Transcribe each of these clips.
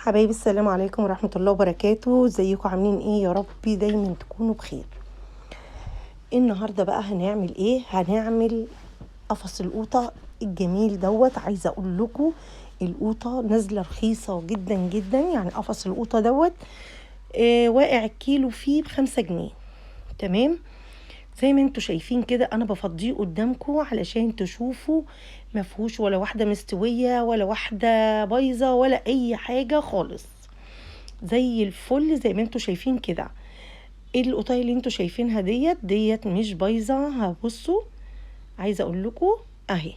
حبايبي السلام عليكم ورحمة الله وبركاته. ازيكم عاملين ايه؟ يا ربي دايما تكونوا بخير. النهاردة بقى هنعمل ايه؟ هنعمل قفص القوطة الجميل دوت. عايزة اقول لكم القوطة نازلة رخيصة جدا جدا، يعني قفص القوطة دوت واقع الكيلو فيه ب5 جنيه. تمام، زي ما انتوا شايفين كده انا بفضيه قدامكم علشان تشوفوا ما فيهوش ولا واحدة مستوية ولا واحدة بايظة ولا اي حاجة خالص، زي الفل زي ما انتوا شايفين كده. القطايه اللي انتوا شايفينها ديت مش بايظة. هبصوا عايزه اقول لكم اهي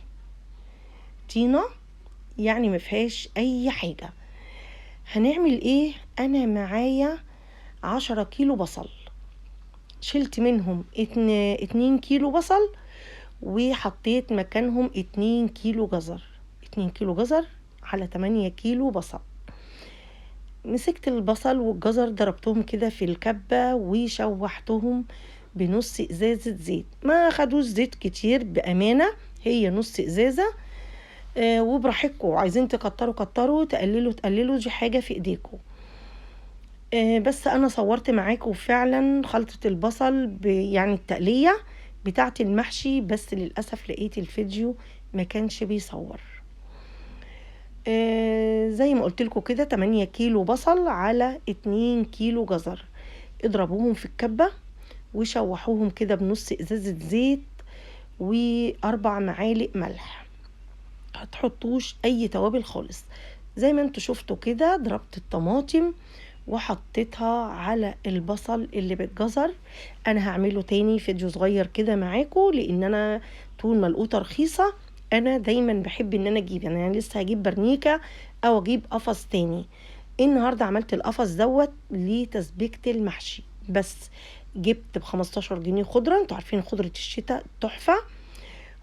طينه، يعني ما فيهاش اي حاجة. هنعمل ايه؟ انا معايا 10 كيلو بصل، شلت منهم 2 كيلو بصل وحطيت مكانهم 2 كيلو جزر، 2 كيلو جزر على 8 كيلو بصل. مسكت البصل والجزر ضربتهم كده في الكبة وشوحتهم بنص ازازة زيت، ما خدوش زيت كتير بأمانة، هي نص ازازة. وبراحتكم عايزين تكتروا كتروا، تقللوا تقللوا، دي حاجة في ايديكم. بس انا صورت معاكم فعلا خلطة البصل يعني التقلية بتاعة المحشي، بس للأسف لقيت الفيديو ما كانش بيصور. زي ما قلت لكم كده 8 كيلو بصل على 2 كيلو جزر، اضربوهم في الكبة وشوحوهم كده بنص ازازة زيت و4 معالق ملح، هتحطوش اي توابل خالص. زي ما انتوا شفتوا كده ضربت الطماطم وحطيتها على البصل اللي بالجزر. انا هعمله تاني فيديو صغير كده معاكم، لان انا طول ما القوطه رخيصة انا دايما بحب ان انا اجيب، يعني انا لسه هجيب برنيكه او اجيب قفص تاني. النهارده عملت القفص دوت لتسبيكه المحشي، بس جبت ب15 جنيه خضرة، انتوا عارفين خضرة الشتاء تحفة،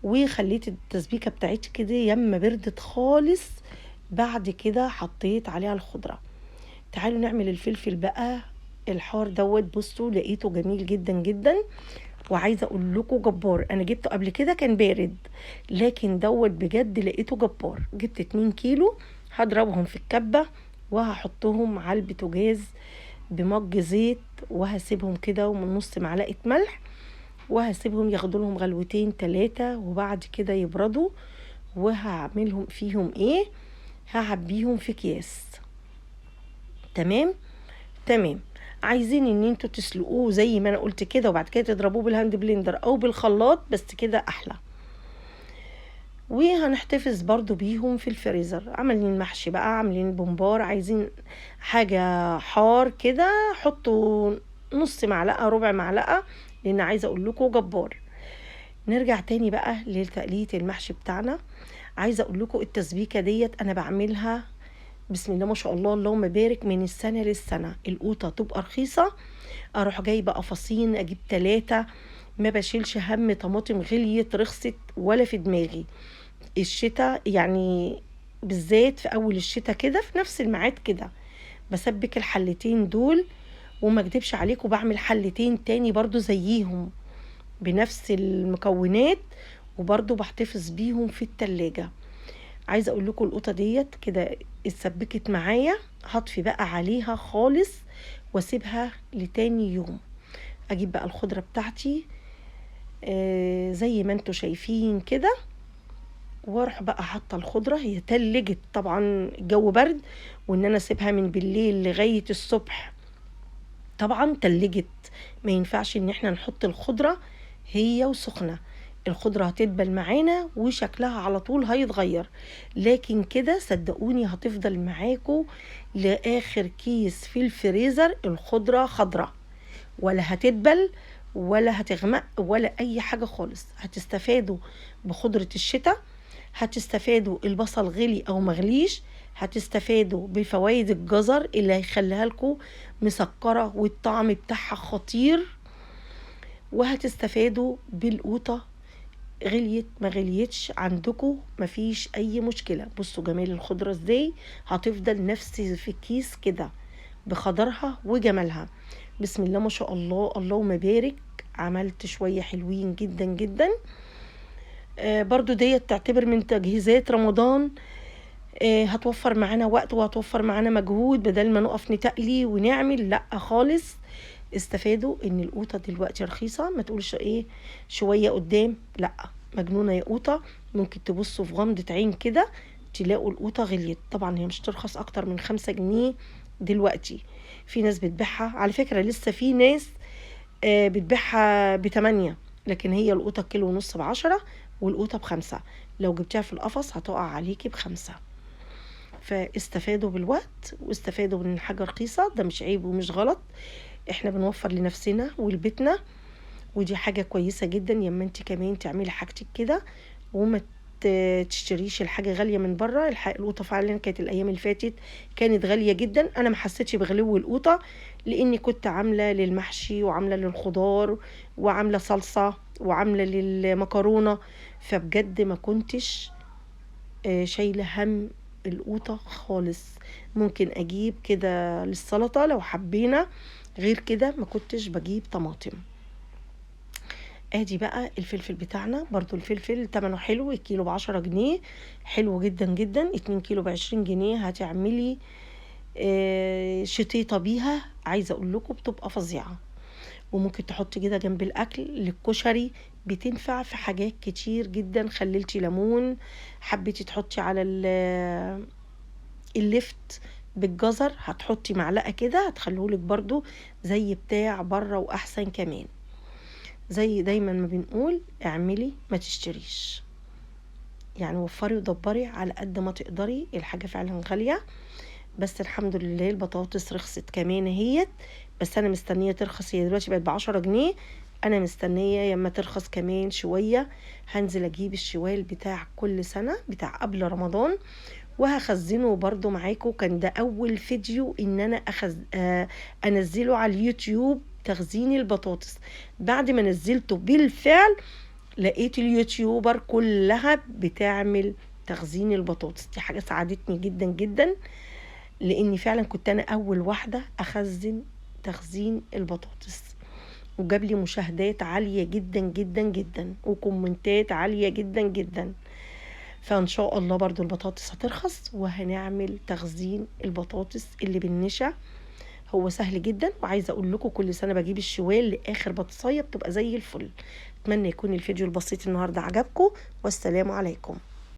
وخليت التسبيكه بتاعتي كده يما بردت خالص. بعد كده حطيت عليها الخضرة. تعالوا نعمل الفلفل بقى الحار دوت. بصوا لقيته جميل جدا جدا، وعايزه اقول لكم جبار. انا جبته قبل كده كان بارد، لكن دوت بجد لقيته جبار. جبت 2 كيلو هضربهم في الكبه وهحطهم على البوتاجاز بمج زيت، وهسيبهم كده ومن نص معلقه ملح، وهسيبهم ياخدوا لهم غلوتين 3، وبعد كده يبردوا. وهعملهم فيهم ايه؟ هعبيهم في اكياس. تمام تمام. عايزين ان انتوا تسلقوه زي ما انا قلت كده، وبعد كده تضربوه بال hand blender او بالخلاط، بس كده احلى. وهنحتفظ برضو بيهم في الفريزر. عاملين محشي بقى، عاملين بومبار، عايزين حاجة حار كده حطوا نص معلقة ربع معلقة، لان عايزة اقول لكم جبار. نرجع تاني بقى لتقلية المحشي بتاعنا. عايزة اقول لكم التسبيكة ديت انا بعملها بسم الله ما شاء الله اللهم بارك من السنة للسنة. القوطة تبقى رخيصة اروح جايبة قفصين، اجيب 3، ما بشيلش هم طماطم غليت رخصت ولا في دماغي. الشتاء يعني بالذات في اول الشتاء كده في نفس الميعاد كده بسبك الحلتين دول، وما اكدبش عليكم بعمل حلتين تاني برضو زيهم بنفس المكونات، وبرضو بحتفظ بيهم في التلاجة. عايزه اقول لكم القوطه ديت كده اتسبكت معايا، هطفي بقى عليها خالص واسيبها لتاني يوم. اجيب بقى الخضرة بتاعتي زي ما انتوا شايفين كده، واروح بقى حاطه الخضرة. هي تلجت طبعا، الجو برد، وان انا اسيبها من بالليل لغاية الصبح طبعا تلجت، ما ينفعش ان احنا نحط الخضرة هي وسخنه، الخضرة هتدبل معانا وشكلها على طول هيتغير. لكن كده صدقوني هتفضل معاكم لآخر كيس في الفريزر الخضرة خضرة، ولا هتدبل ولا هتغمق ولا أي حاجة خالص. هتستفادوا بخضرة الشتاء، هتستفادوا البصل غلي أو مغليش، هتستفادوا بفوائد الجزر اللي هيخليها لكم مسكرة والطعم بتاعها خطير، وهتستفادوا بالقوطة غليت ما غليتش عندكم مفيش اي مشكلة. بصوا جمال الخضرة ازاي هتفضل نفس في الكيس كده بخضرها وجمالها. بسم الله ما شاء الله اللهم بارك. عملت شوية حلوين جدا جدا. برضو ديت تعتبر من تجهيزات رمضان. هتوفر معانا وقت وهتوفر معانا مجهود، بدل ما نقف نتقلي ونعمل، لا خالص. استفادوا ان القوطه دلوقتي رخيصة، ما تقولش ايه شوية قدام، لا مجنونة يا قوطه، ممكن تبصوا في غمضه عين كده تلاقوا القوطه غليت. طبعا هي مش ترخص اكتر من 5 جنيه دلوقتي، في ناس بتبيعها على فكرة، لسه في ناس بتبيعها ب8، لكن هي القوطه كيلو ونص ب10 والقوطه ب5، لو جبتيها في القفص هتقع عليكي ب5. فاستفادوا بالوقت واستفادوا من حاجة رخيصة، ده مش عيب ومش غلط، احنا بنوفر لنفسنا ولبيتنا، ودي حاجة كويسة جدا. يما انت كمان تعملي حاجتك كده وما تشتريش الحاجة غالية من بره. القوطه فعلا كانت الايام اللي فاتت كانت غالية جدا، انا ما حسيتش بغلو القوطه لاني كنت عامله للمحشي وعامله للخضار وعامله صلصه وعامله للمكرونه، فبجد ما كنتش شايله هم القوطه خالص. ممكن اجيب كده للسلطة لو حبينا، غير كده ما كنتش بجيب طماطم. ادي بقى الفلفل بتاعنا، برضو الفلفل تمنه حلو، الكيلو ب10 جنيه، حلو جدا جدا، 2 كيلو ب20 جنيه، هتعملي شطيطة بيها، عايزة اقول لكم بتبقى فظيعة. وممكن تحطي كده جنب الاكل للكشري، بتنفع في حاجات كتير جدا. خللتي ليمون، حبيتي تحطي على اللفت بالجزر، هتحطي معلقة كده هتخليهولك برضو زي بتاع بره واحسن كمان. زي دايما ما بنقول اعملي ما تشتريش، يعني وفري ودبري على قد ما تقدري. الحاجة فعلا غالية، بس الحمد لله البطاطس رخصت كمان اهيت، بس انا مستنية ترخص، هي دلوقتي بقت ب10 جنيه، انا مستنية يما ترخص كمان شوية. هنزل اجيب الشوال بتاع كل سنة بتاع قبل رمضان وهخزنه برضو معاكم. كان ده اول فيديو ان انا انزله على اليوتيوب تخزين البطاطس. بعد ما نزلته بالفعل لقيت اليوتيوبر كلها بتعمل تخزين البطاطس، دي حاجة ساعدتني جدا جدا، لاني فعلا كنت انا اول واحدة اخزن تخزين البطاطس، وجاب لي مشاهدات عالية جدا جدا جدا وكومنتات عالية جدا جدا. فان شاء الله برضو البطاطس هترخص وهنعمل تخزين البطاطس اللي بالنشا، هو سهل جدا. وعايزه اقول لكم كل سنة بجيب الشوال لاخر بطاطسيه بتبقى زي الفل. اتمنى يكون الفيديو البسيط النهارده عجبكم، والسلام عليكم.